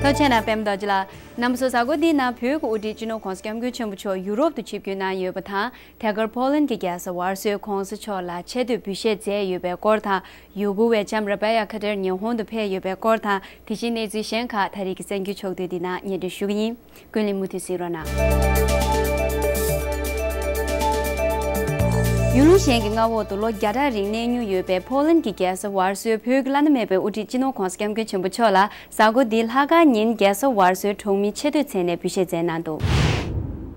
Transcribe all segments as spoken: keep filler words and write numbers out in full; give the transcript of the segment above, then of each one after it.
ཐུགས་རྗེ་གནང་པད་མ་རྡོ་རྗེ་ལགས། རྣམ་པ་ཚོ་གཟའ་འཁོར་འདིའི་ནང་བོད་ཀྱི་དབུ་ཁྲིད་སྤྱི་ནོར་༸གོང་ས་༸སྐྱབས་མགོན་ཆེན་པོ་མཆོག་ཡུ་རོབ་ཏུ་ཆིབས་བསྒྱུར་གནང་ཡོད་པ་དང་། ཐད་ཀར་ཕོ་ལན་གྱི་རྒྱལ་ས་ཝར་སོའི་༸གོང་ས་མཆོག་ལ་ཆེ་བསྟོད་འབུལ་བཞེས་མཛད་ཡོད་པའི་སྐོར་དང་། ཡུ་གུར་བའི་ལྕམ་ར་བེ་ཡ་ཁ་ཏེར་ཉི་ཧོང་དུ་ཕེབས་ཡོད་པའི་སྐོར་དང་། དེ་བཞིན་གནས་ཚུལ་གཞན་ཁག་ད་རེས་ཀྱི་གསར་འགྱུར་ཕྱོགས་བསྡུས་འདི་ནང་སྙན་སྒྲོན་ཞུ་གི་ཡིན། ཀུན་གླེང་མུ་མཐུད་གཟིགས་རོགས་གནང་། ཡུལ་ལུང་གཞན་གྱི་མངའ་འོག་ཏུ་ལོ་བརྒྱ་ཕྲག་རིང་གནས་མྱོང་ཡོད་པའི་ཕོ་ལན་གྱི་རྒྱལ་ས་ཝར་སོའི་བོད་ཀྱི་བླ་ན་མེད་པའི་དབུ་ཁྲིད་སྤྱི་ནོར་༸གོང་ས་༸སྐྱབས་མགོན་ཆེན་པོ་མཆོག་ལ་གཟའ་འཁོར་འདིའི་ལྷག་དཀར་ཉིན་རྒྱལ་ས་ཝར་སོའི་གྲོང་མིའི་ཆེ་བསྟོད་མཚན་ནས་འབུལ་བཞེས་མཛད་གནང་འདུག།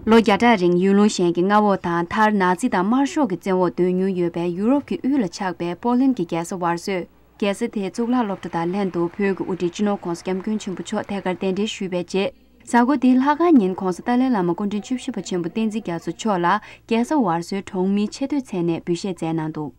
ལོ་བརྒྱ་ཕྲག་རིང་ཡུལ་ལུང་གཞན་གྱི་མངའ་འོག་དང་མཐར་ནཱ་ཛི་དང་དམར་ཤོག་གི་བཙན་འོག་སྡོད་མྱོང་ཡོད་པའི་ཡུ་རོབ་ཀྱི་དབུས་ལ་ཆགས་པའི་པོ་ལན་གྱི་རྒྱལ་ས་ཝར་སོས། རྒྱལ་ས་དེའི་གཙུག་ལག་སློབ་གྲྭ་དང་ལྷན་དུ་བོད་ཀྱི་དབུ་ཁྲིད་སྤྱི་ནོར་༸གོང་ས་༸སྐྱབས་མགོན་ཆེན་པོ་མཆོག་ཐད་ཀར་གདན་འདྲེན་ཞུས་པའི་རྗེས། གཟའ་འཁོར་འདིའི་ལྷག་དཀར་ཉིན་༸གོང་ས་ཏཱ་ལའི་བླ་མ་སྐུ་ཕྲེང་བཅུ་བཞི་པ་ཆེན་པོ་བསྟན་འཛིན་རྒྱ་མཚོ་མཆོག་ལ་རྒྱལ་ས་ཝར་སོའི་གྲོང་མིའི་ཆེ་བསྟོད་མཚན་ནས་འབུལ་བཞེས་མཛད་གནང་འདུག།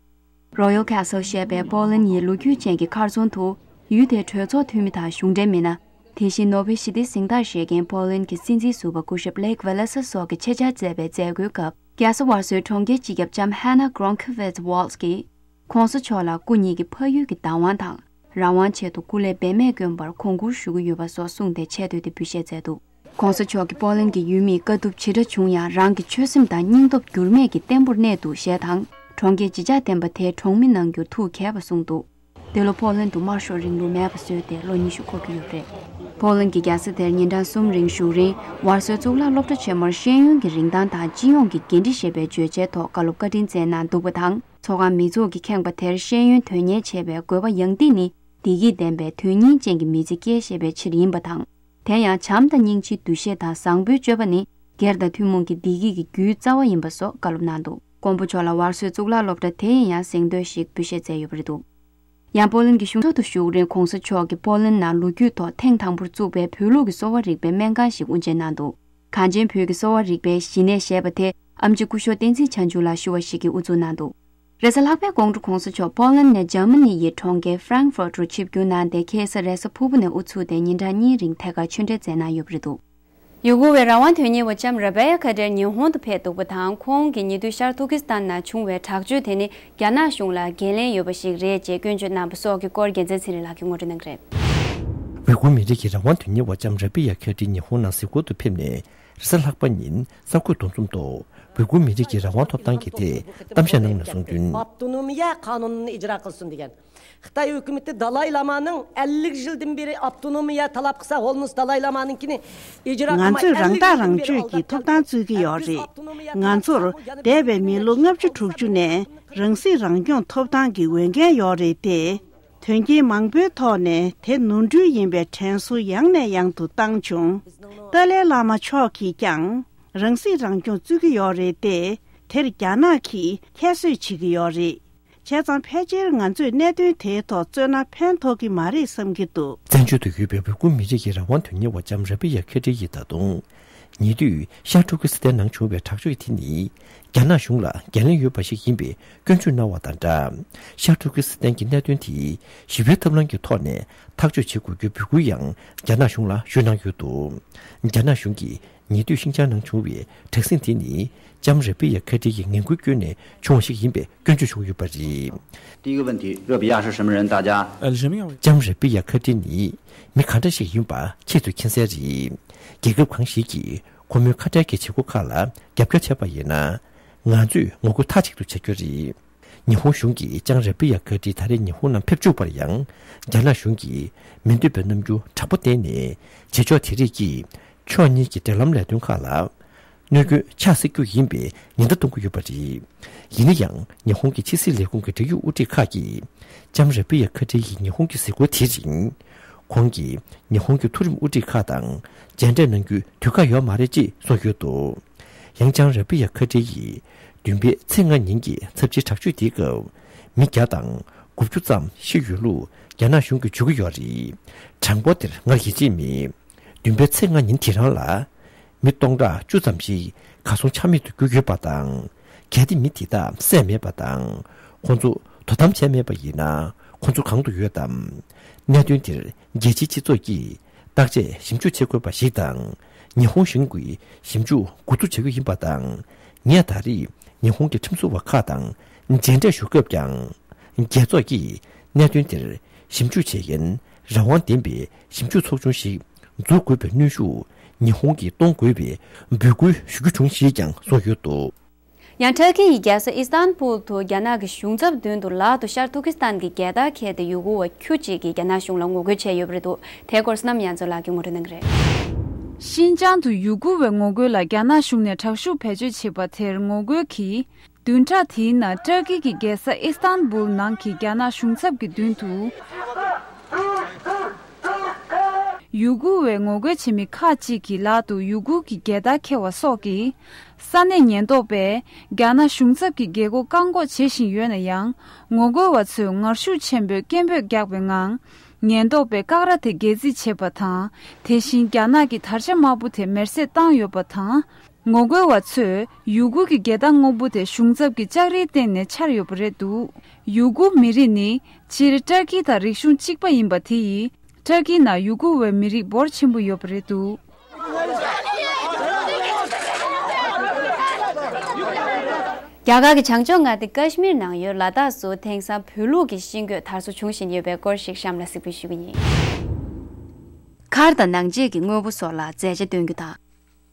Royal Castle ཞེས་པའི་པོ་ལན་ཡི་ལོ་རྒྱུས་ཅན་གྱི་མཁར་རྫོང་དུ། ཡུལ་དེའི་གྲོས་ཚོགས་འཐུས་མི་དང་གཞུང་འབྲེལ་མི་སྣ། དེ་བཞིན་ནོ་བྷེལ་ཞི་བདེའི་གཟེངས་རྟགས་བཞེས་མཁན་པོ་ལན་གྱི་སྲིད་འཛིན་ཟུར་པ་སྐུ་ཞབས་Lech Walesa སོགས་ཀྱིས་ཆེད་བཅར་མཛད་པའི་མཛད་སྒོའི་སྐབས། རྒྱལ་ས་ཝར་སོའི་གྲོང་ཁྱེར་སྤྱི་ཁྱབ་ལྕམ་Hanna Gronkowicz Waltz གྱིས། ༸གོང་ས་མཆོག་ལ་སྐུ་ཉིད་ཀྱི་ཕ་ཡུལ་གྱི་བདག་དབང་དང་། རང་དབང་ཆེད་དུ་སྐུ་ལས་འབད་མེད་བསྐྱོན་པར་གོང་བཀུར་ཞུ་གི་ཡོད་པ་སོགས་གསུངས་ཏེ་ཆེ་བསྟོད་དེ་འབུལ་བཞེས་མཛད་འདུག། ༸གོང་ས་མཆོག་གིས་པོ་ལན་གྱི་ཡུལ་མིས་དཀའ་སྡུག་ཇི་འདྲ་བྱུང་ཡང་རང་གི་ཆོད་སེམས་དང་སྙིང་སྟོབས་འགྱུར་མེད་ཀྱིས་བརྟན་པོར་གནས་འདུག་ཞེས་དང་། གྲོང་ཁྱེར་བརྗིད་ཆགས་ལྡན་པ་དེའི་གྲོང་མི་གནང་རྒྱུར་ཐུགས་དགྱེས་པ་གསུངས་འདུག། འདི་ལོ་པོ་ལན་དུ་དམར་ཤོག་རིང་ལུགས་མེད་པ་བཟོས་ཏེ་ལོ་ཉི་ཤུ་འཁོར་གྱི་ཡོད་པ་རེད། པོ་ལན་གྱི་རྒྱལ་ས་དེར་ཉིན་གྲངས་གསུམ་རིང་བཞུགས་རིང་ཝར་སོའི་གཙུག་ལག་སློབ་གྲྭ་ཆེན་མོར་ཤེས་ཡོན་གྱི་རིན་ཐང་དང་སྤྱི་ཡོངས་ཀྱི་འགན་འཁྲི་ཞེས་པའི་བརྗོད་བྱའི་ཐོག་བཀའ་སློབ་བཀའ་དྲིན་སྩལ་གནང་འདུག་པ་དང་། ཚོགས་ཁང་མི་ཚོགས་ཀྱིས་ཁེངས་པ་དེར་ཤེས་ཡོན་དོན་གཉེར་བྱེད་པའི་དགོས་པ་ཡང་ཏིག་ནི་བདེ་སྐྱིད་ལྡན་པའི་དོན་སྙིང་ཅན་གྱི་མི་ཚེ་སྐྱེལ་ཤེས་པའི་ཕྱིར་ཡིན་པ་དང་། དེ་ཡང་བྱམས་དང་སྙིང་རྗེའི་འདུ་ཤེས་དང་བཟང་པོའི་སྤྱོད་པ་ནི་སྒེར་དང་ཐུན་མོང་གི་བདེ་སྐྱིད་ཀྱི་རྒྱུའི་རྩ་བ་ཡིན་པ་སོགས་བཀའ་སློབ་གནང་འདུག། མགོན་པོ་མཆོག་ལ་ཝར་སོའི་གཙུག་ལག་སློབ་གྲྭ་དེ་ཡིས་ཡང་གཟེངས་བསྟོད་ཞིག་འབུལ་བཞེས་མཛད་ཡོད་པ་རེད་འདུག། ཡང་པོ་ལན་གྱི་གཞུང་ཚོགས་སུ་བཞུགས་རིང་༸གོང་ས་མཆོག་གིས་པོ་ལན་ནང་ལོ་རྒྱུས་ཐོག་ཐེངས་དང་པོར་བཙུགས་པའི་བོད་ལུགས་ཀྱི་གསོ་བ་རིག་པའི་སྨན་ཁང་ཞིག་དབུ་འབྱེད་གནང་འདུག། གངས་ཅན་བོད་ཀྱི་གསོ་བ་རིག་པའི་གཞི་གནས་ཞེས་པ་དེ་ཨེམ་ཆི་སྐུ་ཞབས་བསྟན་འཛིན་ཆོས་འབྱོར་ལགས་ཞུ་བ་ཞིག་གིས་དབུ་འཛུགས་གནང་འདུག། རེས་གཟའ་ལྷག་པའི་དགོང་དྲོ་༸གོང་ས་མཆོག་པོ་ལན་ནས་འཇར་མ་ནི་ཡི་གྲོང་ཁྱེར་ཧྥ་རང་ཧྥོར་ཊུར་ཆིབས་བསྒྱུར་གནང་སྟེ་ཁ་སང་རེས་གཟའ་ཕུར་བུ་ནས་དབུ་ཚུགས་ཏེ་ཉིན་གྲངས་གཉིས་རིང་ཐད་ཀར་ཆོས་འབྲེལ་མཛད་གནང་ཡོད་པ་རེད་འདུག། ཡུ་གུར་བའི་རང་དབང་དོན་གཉེར་བ་ལྕམ་ར་བེ་ཡ་ཁ་ཏེར་ཉི་ཧོང་དུ་ཕེབས་འདུག་པ་དང་། ཁོང་གིས་ཉེ་དུས་ཤར་ཏུར་ཀི་སི་ཐན་ནང་བྱུང་བའི་དྲག་སྤྱོད་དེ་ནི་རྒྱ་ནག་གཞུང་ལ་འགན་ལེན་ཡོད་པ་ཞིག་རེད་ཅེས་སྐྱོན་བརྗོད་གནང་པ་སོགས་ཀྱི་སྐོར་རྒྱལ་མཚན་ཚེ་རིང་ལགས་ཀྱིས་ངོ་སྤྲོད་གནང་གི་རེད། ཝི་གུར་མི་རིགས་ཀྱི་རང་དབང་དོན་གཉེར་བ་ལྕམ་ར་བི་ཡ་ཁ་ཏི་ཉི་ཧོང་ནང་གཟིགས་སྐོར་དུ་ཕེབས་ནས་རེས་གཟའ་ལྷག་པ་ཉིན་གསར་འགོད་འདུ་འཛོམས་ཐོག་ཝི་གུར་མི་རིགས་ཀྱི་རང་དབང་ཐོབ་ཐང་གི་ཐད་གཏམ་བཤད་གནང་ནས་གསུངས་དོན། Xitoy hukumati Dalay Lama'nıñ ellik yıldan beri avtonomiya talap qilsa, Holmes Dalay Lama'nıñkini ijro ང་ཚོས་རང་ཐག་རང་གཅོད་ཀྱི་ཐོབ་ཐང་རྩོད་ཀྱི་ཡོད་རེད། ང་ཚོར་འདས་པའི་མི་ལོ་ལྔ་བཅུ་དྲུག་ཅུ་ནས་རང་སྲིད་རང་སྐྱོང་ཐོབ་ཐང་གི་འོས་འགན་ཡོད་རེད་དེ། དོན་རྐྱེན་མང་པོའི་ཐོག་ནས་དེ་ནོར་འཁྲུལ་ཡིན་པའི་དྲན་གསོ་ཡང་ནས་ཡང་དུ་བཏང་བྱུང་། ཏཱ་ལའི་བླ་མ་མཆོག་གིས་ཀྱང་རང་སྲིད་རང་སྐྱོང་རྩོད་ཀྱི་ཡོད་རེད་དེ། དེར་རྒྱ་ནག་གིས་ཁྱད་གསོད་བྱེད་ཀྱི་ཡོད་རེད། བྱས་ཙང་ཕལ་ཆེར་ང་ཚོས་གནད་དོན་དེའི་ཐོག་རྩོད་ན་ཕན་ཐོགས་ཀྱི་མ་རེད་བསམ་གྱི་འདུག། བཙན་བྱོལ་དུ་ཡོད་པའི་ཝི་གུར་མི་རིགས་ཀྱི་རང་དབང་དོན་གཉེར་བ་ལྕམ་ར་བི་ཡ་ཁ་ཏི་ཡིས་ད་དུང་། ཉེ་དུས་ཤར་ཏུར་ཀི་སི་ཐན་ནང་བྱུང་བའི་དྲག་སྤྱོད་དེ་ནི་རྒྱ་ནག་གཞུང་ལ་འགན་ལེན་ཡོད་པ་ཞིག་ཡིན་པའི་སྐྱོན་བརྗོད་གནང་བ་དང་སྦྲགས། ཤར་ཏུར་ཀི་སི་ཐན་གྱི་གནད་དོན་དེ་ཞི་བའི་ཐབས་ལམ་གྱི་ཐོག་ནས་ཐག་གཅོད་བྱེད་དགོས་རྒྱུའི་འབོད་སྐུལ་ཡང་རྒྱ་ནག་གཞུང་ལ་ཞུས་གནང་ཡོད་འདུག། རྒྱ་ནག་གཞུང་གིས་ཉེ་དུས་ཤིན་ཅང་ནང་བྱུང་བའི་དྲག་ཟིང་དེ་ནི་ལྕམ་ར་བི་ཡ་ཁ་ཏི་ཡིས་ངན་སྐུལ་བསྐྱོན་ནས་བྱུང་བ་ཞིག་ཡིན་པའི་སྐྱོན་བརྗོད་བྱུང་ཡོད་པ་རེད། 第一个问题，热比亚是什么人？大家 ལྕམ་ར་བི་ཡ་ཁ་ཏི་ནི་མི་ག་འདྲ་ཞིག་ཡིན་པ་ཁྱེད་ཚོས་མཁྱེན་གསལ་རེད། རྒྱལ་ཁབ་གང་ཞིག་གིས་ཁོ་མོའི་ཁ་བྲལ་གྱི་བྱེད་སྒོ་ཁག་ལ་རྒྱབ་སྐྱོར་བྱས་པ་ཡིན་ན། ང་ཚོས་ངོ་རྒོལ་མཐའ་གཅིག་ཏུ་བྱ་རྒྱུ་རེད། ཉི་ཧོང་གཞུང་གིས་ལྕམ་ར་བི་ཡ་ཁ་ཏི་ད་རེས་ཉི་ཧོང་ནང་ཕེབས་བཅུག་པར་ཡང་། རྒྱ་ནག་གཞུང་གིས་མི་འདོད་པའི་རྣམ་འགྱུར་དྲག་པོ་བསྟན་ནས། བྱེད་ཕྱོགས་དེ་རིགས་ཀྱིས་ཕྱོགས་གཉིས་ཀྱི་འབྲེལ་ལམ་ལས་དོན་ཁག་ལ་གནོད་སྐྱོན་ཆགས་སྲིད་རྒྱུ་ཡིན་པའི་ཉེན་བརྡ་གཏོང་གི་ཡོད་པ་རེད། ཡིན་ན་ཡང་ཉི་ཧོང་གི་ཕྱི་སྲིད་ལས་ཁུངས་ཀྱི་འབྲེལ་ཡོད་དབུ་ཁྲིད་ཁག་གིས་ལྕམ་ར་བི་ཡ་ཁ་ཏི་ཡི་ཉི་ཧོང་གི་གཟིགས་སྐོར་དེའི་རིང་། ཁོང་གིས་ཉི་ཧོང་གི་མཐོ་རིམ་དབུ་ཁྲིད་ཁག་དང་མཇལ་འཕྲད་གནང་རྒྱུའི་དུས་བཀག་ཡོད་མ་རེད་ཅེས་གསུངས་ཡོད་འདུག། ཡང་ལྕམ་ར་བི་ཡ་ཁ་ཏི་ཡིས་བདུན་པའི་ཚེས་ལྔ་ཉིན་གྱི་ཚབས་ཆེའི་དྲག་སྤྱོད་དེའི་སྐབས་མི་བརྒྱ་དང་དགུ་བཅུ་ཙམ་ཤི་ཡོད་ལུགས་རྒྱ་ནག་གཞུང་གིས་བརྗོད་ཀྱི་ཡོད་རེད། གྲངས་འབོར་དེར་ང་ཡིད་ཆེས་མེད། བདུན་པའི་ཚེས་ལྔ་ཉིན་དེ་རང་ལ། མི་སྟོང་ཕྲག་བཅུ་ཙམ་ཞིག་གར་སོང་ཆ་མེད་དུ་གྱུར་ཡོད་པ་དང་། གལ་ཏེ་མི་དེ་དག་བསད་མེད་པ་དང་། ཁོང་ཚོ་དོ་དམ་བྱས་མེད་པ་ཡིན་ན། ཁོང་ཚོ་གང་དུ་ཡོད་དམ། གནད་དོན་དེར་རྒྱལ་སྤྱིའི་སྤྱི་ཚོགས་ཀྱིས་བརྟག་དཔྱད་ཞིབ་འཇུག་བྱེད་དགོས་པ་ཞིག་དང་། ཉི་ཧོང་གཞུང་གིས་ཞིབ་འཇུག་འགོ་འཛུགས་བྱ་རྒྱུ་ཡིན་པ་དང་། ངས་ད་རེས་ཉི་ཧོང་གི་ཁྲིམས་བཟོ་བ་ཁག་དང་མཇལ་འཕྲད་ཞུ་སྐབས་ཀྱང་། རྒྱལ་ཚོགས་ཀྱིས་གནད་དོན་དེར་ཞིབ་འཇུག་བྱེད་མཁན་རང་དབང་ལྡན་པའི་ཞིབ་འཇུག་ཚོགས་ཆུང་ཞིག་ འཛུགས་དགོས་པའི་གནོན་ཤུགས་ཉི་ཧོང་གིས་གཏོང་དགོས་པའི་འབོད་སྐུལ་ཞུ་རྒྱུ་བྱུང་ཞེས་ཀྱང་གསུངས་ཡོད་འདུག། ཡང་ཊར་ཀི་ཡི་རྒྱལ་ས་ཨི་སི་ཏན་བུལ་དུ་རྒྱ་ནག་གི་གཞུང་ཚབ་མདུན་དུ་ལག་ཏུ་ཤར་ཏུར་ཀི་སི་ཐན་གྱི་རྒྱལ་དར་འཁྱེར་ཏེ་ཡུ་གུར་བ་ཁྱུ་གཅིག་གིས་རྒྱ་ནག་གཞུང་ལ་ངོ་རྒོལ་བྱས་ཡོད་པ་རེད་འདུག། དེའི་སྐོར་བསོད་ནམས་དབྱངས་མཚོ་ལགས་ཀྱིས་ངོ་སྤྲོད་གནང་གི་རེད། ཤིན་ཅང་དུ་ཡུ་གུར་བའི་ངོ་རྒོལ་ལ་རྒྱ་ནག་གཞུང་ནས་དྲག་ཤུགས་བེད་སྤྱོད་བྱེད་པ་དེར་ངོ་རྒོལ་གྱིས། བདུན་ཕྲག་དེའི་ནང་ཊར་ཀི་གི་རྒྱལ་ས་ཨི་སི་ཏན་བུལ་ནང་གི་རྒྱ་ནག་གཞུང་ཚབ་ཀྱི་མདུན་དུ། ཡུ་གུར་བའི་ངོ་རྒོལ་བྱེད་མི་ཁག་ཅིག་གི་ལག་ཏུ་ཡུ་གུར་གྱི་རྒྱལ་དར་འཁྱེར་བ་སོགས་ཀྱིས། ས་གནས་ཉེན་རྟོག་པས་རྒྱ་ནག་གཞུང་ཚབ་ཀྱི་རྒྱལ་སྒོ་བཀག་འགོག་བྱེད་བཞིན་ཡོད་ན་ཡང་། ངོ་རྒོལ་བ་ཚོས་ངར་ཤུགས་ཆེན་པོས་སྐད་འབོད་བརྒྱབ་པའི་ངང་། ཉེན་རྟོག་པས་བཀག་ར་དེ་སྒལ་རྩིས་བྱས་པ་དང་། དེ་བཞིན་རྒྱ་ནག་གི་དར་ཆ་དམར་པོ་དེ་མེར་སྲེག་བཏང་ཡོད་པ་དང་། ངོ་རྒོལ་བ་ཚོས་ཡུ་གུར་གྱི་རྒྱལ་དར་སྔོན་པོ་དེ་གཞུང་ཚབ་ཀྱི་ལྕགས་རིའི་སྟེང་ནས་འཕྱར་ཡོད་པ་རེད་འདུག། ཡུ་གུར་མི་རིགས་ནི་སྤྱིར་ཏུར་ཀི་དང་རིག་གཞུང་གཅིག་པ་ཡིན་པ་དེ་ཡིས། ཏུར་ཀི་ནང་ཡུ་གུར་བའི་མི་རིགས་འབོར་ཆེན་པོ་ཡོད་པ་རེད་འདུག། རྒྱ་གར་གྱི་བྱང་ཕྱོགས་མངའ་སྡེ་ཀ་ཤི་མིར་ནང་ཡོད་ལ་དྭགས་སུ་དེང་སང་བོད་ལུགས་ཀྱི་ཤིང་བརྐོས་དར་སྲོལ་འབྱུང་བཞིན་ཡོད་པའི་སྐོར་ཞིག་གཤམ་ལ་གཟིགས་འབུལ་ཞུ་གི་ཡིན། མཁར་དང་ནང་ཆས་ཀྱི་དངོས་པོ་སོགས་ལ་རྫས་ཆ་སྟོན་རྒྱུ་དང་།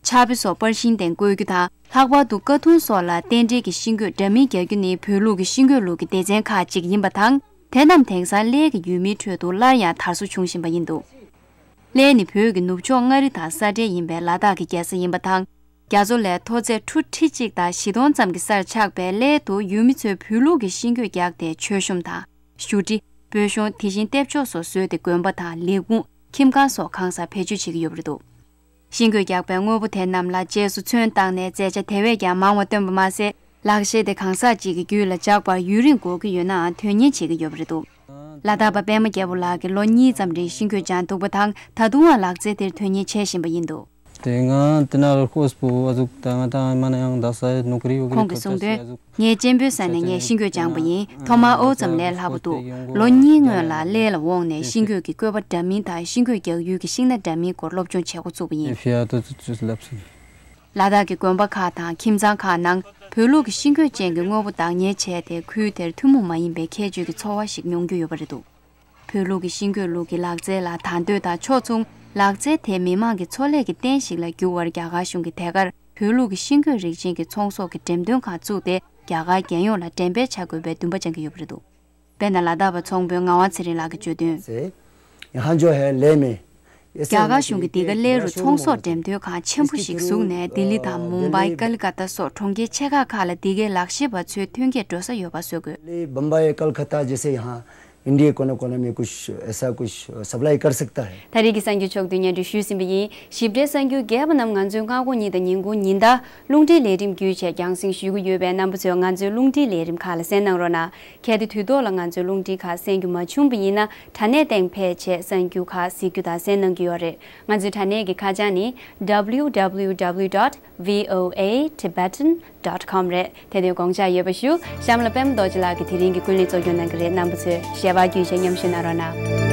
ཕྱག་དཔེ་སོགས་པར་ཤིང་སྟེང་བརྐོ་རྒྱུ་དང་། ལྷག་པར་དུ་ཀ་ཐུང་སོགས་ལ་རྟེན་འབྲེལ་གྱི་ཤིང་བརྐོས་འདྲ་མིན་རྒྱག་རྒྱུ་ནི་བོད་ལུགས་ཀྱི་ཤིང་བརྐོས་ལུགས་ཀྱི་སྡེ་ཚན་ཁག་ཅིག་ཡིན་པ་དང་། དེ་རྣམས་དེང་སང་གླེ་གི་ཡུལ་མིའི་ཁྲོད་དུ་སླར་ཡང་དར་སྲོལ་འབྱུང་བཞིན་པ་ཡིན་འདུག། གླེ་ནི་བོད་ཀྱི་ནུབ་ཕྱོགས་མངའ་རིས་དང་ས་འབྲེལ་ཡིན་པའི་ལ་དྭགས་ཀྱི་རྒྱལ་ས་ཡིན་པ་དང་། རྒྱ་མཚོ་ལས་མཐོ་ཚད་ཁྲུ་ཁྲི་གཅིག་དང་བཞི་སྟོང་ཙམ་གྱི་སར་ཆགས་པའི་གླེ་དུ་ཡུལ་མི་ཚོས་བོད་ལུགས་ཀྱི་ཤིང་བརྐོས་བརྒྱབ་སྟེ་མཆོད་གཤོམ་དང་། བཞུ་སྒྲིག། སྤོས་གཞོང་། དེ་བཞིན་ལྟེབ་ཆོག་སོགས་བཟོས་ཏེ་དགོན་པ་དང་ལས་ཁུངས། ཁྱིམ་ཁང་སོགས་གང་སར་བེད་སྤྱོད་བྱེད་ཀྱི་ཡོད་པ་རེད་འདུག། ཤིང་བརྐོས་རྒྱག་པའི་དངོས་པོ་དེ་རྣམས་ལ་རྗེས་སུ་ཚོན་བཏང་ནས་རྫས་ཆ་དེ་བས་ཀྱང་མང་བ་བཏོན་པ་མ་ཟད། ལག་ཤེས་དེ་གང་ཟག་ཅིག་གི་རྒྱུད་ལ་འཇགས་པར་ཡུན་རིང་འགོར་གྱི་ཡོད་ནའང་དོན་གཉེར་བྱེད་ཀྱི་ཡོད་པ་རེད་འདུག། ལ་དྭགས་པ་པད་མ་རྒྱལ་པོ་ལགས་ཀྱིས་ལོ་གཉིས་ཙམ་རིང་ཤིང་བརྐོས་སྦྱངས་འདུག་པ་དང་། ད་དུང་ལག་རྩལ་དེར་དོན་གཉེར་བྱེད་བཞིན་པ་ཡིན་འདུག། དེ་ང་དེ་ན་ཧོས་པོ་ཨ་ཟུག་ད་ང་ད་མ་ན་ཡང་དག་ས་ནོ་ཀ་རི་ཡོ་གི་ཁོང་གིས་གསུངས་དོན། ངའི་གཅེན་པོའི་ས་ནས་ངས་ཤིང་བརྐོས་སྦྱངས་པ་ཡིན། ཐོག་མར་འོ་ཙམ་ལས་སླ་པོ་འདུག། ལོ་གཉིས་སྔོན་ལ་གླེ་ལ་འོངས་ནས་ཤིང་བརྐོས་ཀྱི་བརྐོས་པ་འདྲ་མིན་དང་ཤིང་བརྐོས་རྒྱག་ཡུལ་གྱི་ཤིང་སྣ་འདྲ་མིན་སྐོར་སློབ་སྦྱོང་བྱེད་འགོ་ཚུགས་པ་ཡིན། ལ་དྭགས་ཀྱི་དགོན་པ་ཁག་དང་ཁྱིམ་ཚང་ཁག་ནང་བོད་ལུགས་ཀྱི་ཤིང་བརྐོས་ཅན་གྱི་དངོས་པོ་བདག་གཉེར་བྱས་ཏེ། ཁུལ་དེར་ཐུན་མོང་མ་ཡིན་པའི་ཁྱད་ཆོས་ཀྱི་འཚོ་བ་ཞིག་མྱོང་རྒྱུ་ཡོད་པ་རེད་འདུག། བོད་ལུགས་ཀྱི་ཤིང་བརྐོས་ལུགས་ཀྱི་ལག་རྩལ་ལ་དང་དོད་དང་ཕྱོགས་མཚུངས། ལག་རྩལ་དེ་མི་དམངས་ཀྱི་འཚོ་ལས་ཀྱི་རྟེན་ཞིག་ལ་འགྱུར་བར་རྒྱ་གར་གཞུང་གིས་དེ་གར་བོད་ལུགས་ཀྱི་ཤིང་བརྐོས་རིགས་ཅན་གྱི་ཚོང་ཟོག་གི་འགྲེམས་སྟོན་ཁང་བཙུགས་ཏེ། རྒྱ་གར་རྒྱལ་ཡོངས་ལ་འགྲེམས་སྤེལ་བྱ་དགོས་པའི་འདུན་པ་བཅངས་ཀྱི་ཡོད་པ་རེད་འདུག། དཔེར་ན། ལ་དྭགས་པ་ཚོང་དཔོན་ངག་དབང་ཚེ་རིང་ལགས་ཀྱིས་བརྗོད་དོན། यहाँ जो है लेह में རྒྱ་གར་གཞུང་གིས་འདི་ག་གླེ་རུ་ཚོང་ཟོག་འགྲེམས་སྟོན་ཁང་ཆེན་པོ་ཞིག་བཙུགས་ནས། ལྡི་ལི་དང་མུམ་བྷའི། ཀ་ལི་ཀ་ཏ་སོགས་གྲོང་ཁྱེར་ཆེ་ཁག་ཁག་ལ་འདི་གའི་ལག་ཤེས་པ་ཚོའི་ཐོན་སྐྱེད་འགྲོ་ས་ཡོད་པ་བཟོ་དགོས། दिल्ली, बम्बई, कलकत्ता जैसे यहाँ इंडिया कोने कोने में कुछ ऐसा कुछ सप्लाई कर सकता है। ད་རེས་ཀྱི་གསར་འགྱུར་ཕྱོགས་བསྡུས་སྙན་སྒྲོན་ཞུས་ཟིན་པ་ཡིན། ཞིབ་ཕྲའི་གསར་འགྱུར་རྒྱས་པ་རྣམས་ང་ཚོའི་སྔ་དགོང་ཉིན་དང་ཉིན་གུང་ཉིན་ལྟར་རླུང་འཕྲིན་ལས་རིམ་བརྒྱུད་བྱས་རྒྱང་སྲིང་ཞུ་གི་ཡོད་པས། རྣམ་པ་ཚོས་ང་ཚོའི་རླུང་འཕྲིན་ལས་རིམ་ཁག་ལ་གསན་གནང་རོགས་གནང་། གལ་ཏེ་དུས་ཐོག་ལ་ང་ཚོའི་རླུང་འཕྲིན་ཁག་གསན་རྒྱུ་མ་བྱུང་པ་ཡིན་ན། དྲ་གནས་སྟེང་ཕེབས་བྱས་གསར་འགྱུར་ཁག་གཟིགས་རྒྱུ་དང་གསན་གནང་རྒྱུ་ཡོད་རེད། ང་ཚོའི་དྲ་གནས་ཀྱི་ཁ་བྱང་ནི། W W W dot V O A Tibetan dot com རེད། དེ་དུས་དགོངས་འཇགས་ཡོད་པ་ཞུ། གཤམ་ལ་པད་མ་རྡོ་རྗེ་ལགས་ཀྱིས་དེ་རིང་གི་ཀུན་གླེང་གཙོ་སྐྱོང་གནང་གི་རེད། རྣམ་པ་ཚོས་ཞལ་པར་བརྒྱུད་བྱས་མཉམ་ཞུགས་གནང་རོགས་གནང་།